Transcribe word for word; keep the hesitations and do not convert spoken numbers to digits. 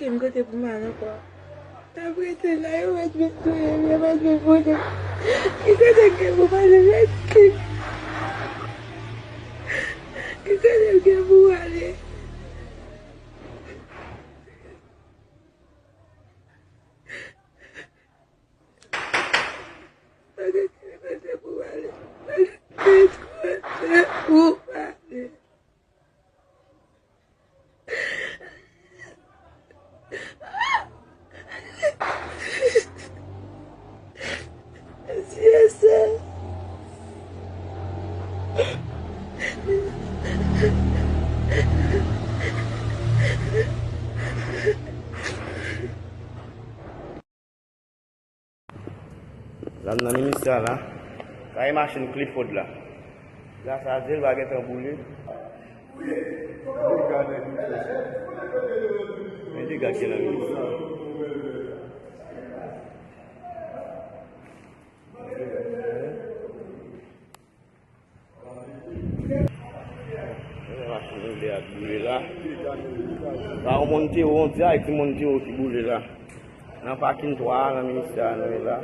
Ken kote pou m al ankò. N ap rete la, yo mèt vin touye m, yo mèt vin boule m. Ki kote m gen pou m ale, mèt di m? Ki kote m gen pou m ale? Pa gen kote pou m ale. Pa gen kote pou m ale. Mesye, se La m nan Ministè la. Sa e machin Clifford la. La sa di l pa gentan boule. Men dega ki nan Ministè. Machin Uber ap boule la. Sa yon Montero, on dirèk se Montero ki boule la. Nan pakin twa a, nan Ministè a, nou ye la.